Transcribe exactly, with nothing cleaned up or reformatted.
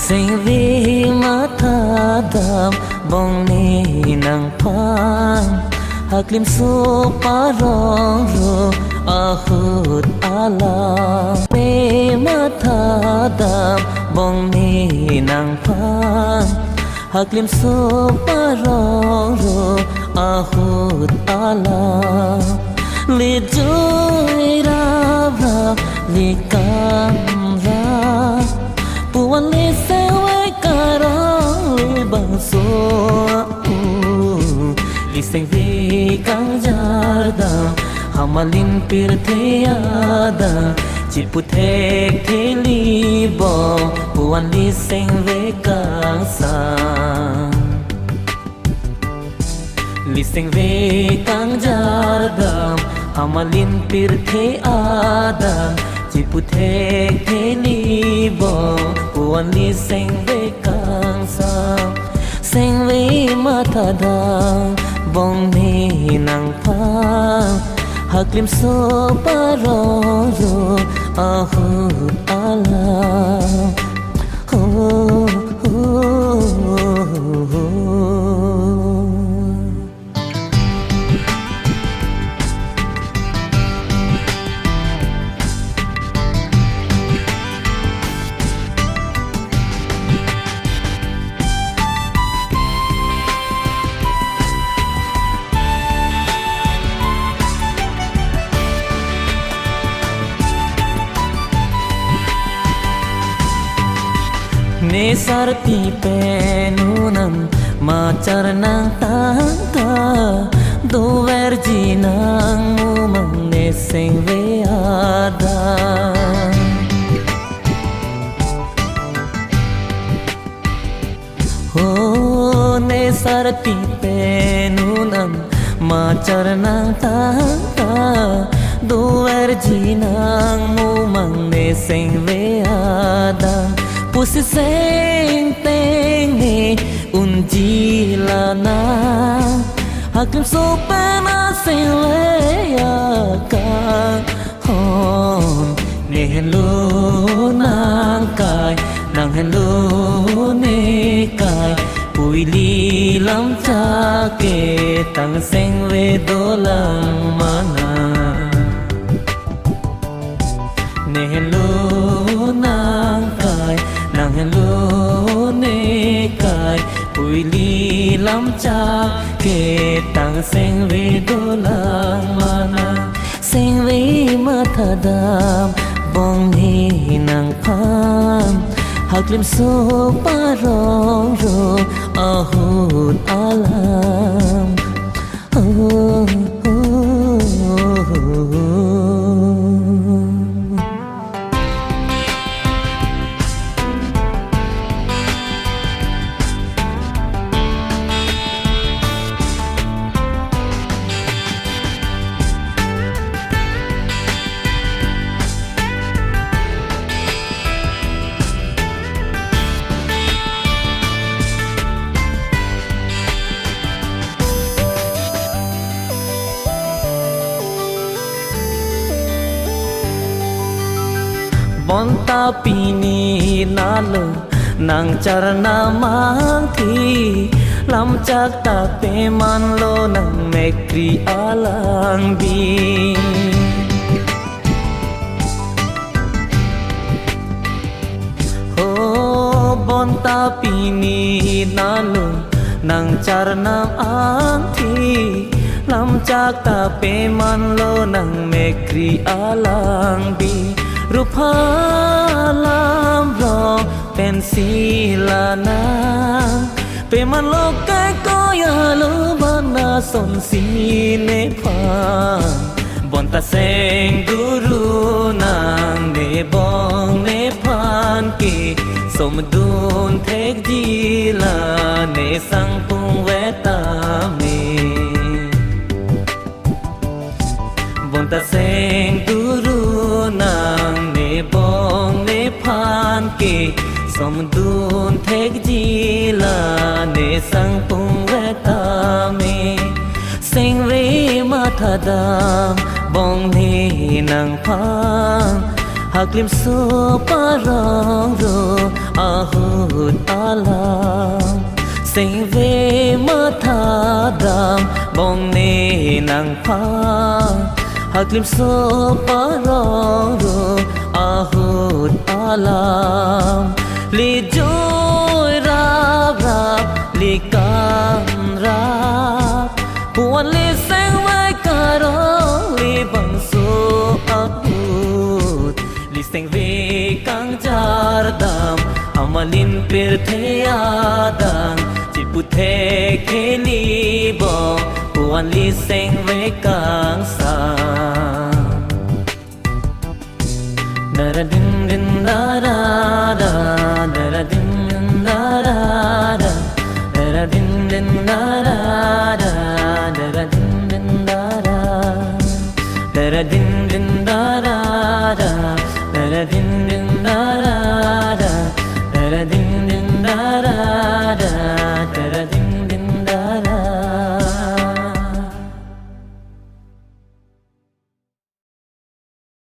Sengve matha dam bongne nangphan, haklimso parong ro ahut alam. Ve matha dam bongne nangphan, haklimso parong ro ahut alam. Lijui rap rap, likam rap, puan liseng ve karang libangso a-u. Liseng ve kangjar dam, hamalin pirthe adang, chipu thekthe libong, puan liseng ve kangsam. Liseng ve kangjar dam, hamalin pirthe adang, chipu thekthe libong, puan liseng ve kangsam. Sengve matha dam bongne nangphan, haklimso parong ro ahut alam. Oh, oh, oh, oh. Ne sarpi pen unam machar nangtangka, doverji nangmumang ne sengve adang. Ho, ne sarpi pen unam machar nangtangka, doverji nangmumang ne sengve adang. Pusi seng teng ne unji lanang, haklimso pen asengve akang. Hon, ne henlo nangkai, nang henlo nekai, pu ili lamchak ketang sengve dolang mana. Ne henlo nangkai, nang henlo nekai, pu ili lamchak ketang sengve dolang mana. Sengve matha dam bongne nangphan, haklimso parong ro ahut alam. Oh, oh, oh, oh. Bonta pini nalo nangchar nangmangthi, lamchak ta pemanlo nangmekri alangbi. Ho, bonta pini nalo nangchar nangmangthi, lamchak ta pemanlo nangmekri alangbi. Rup ha lam rong pensi lanang, pemanlo kai koya lo bana sonsi nephan. Bonta seng duru nang ne bong nephan ke, somdun thekji la ne sangpung vetame. Bonta seng duru nang ne bong nephan ke, somdun thekji la ne sangpung vetame. Sengve matha dam bongne nangphan, Haklimso parong ro ahut alam, sengve matha dam bongne nangpha. Haklimso parong ro ahut alam, lijoi rap rap, likang rap, puan liseng vai karong, libangso ahut, liseng ve kangjar dam, amalin pirthe adang, chiputhe kheli bong, puan liseng ve kangsam. Dara din din dara da, dara din din dara da, dara din din dara da, dara din din dara. Dara din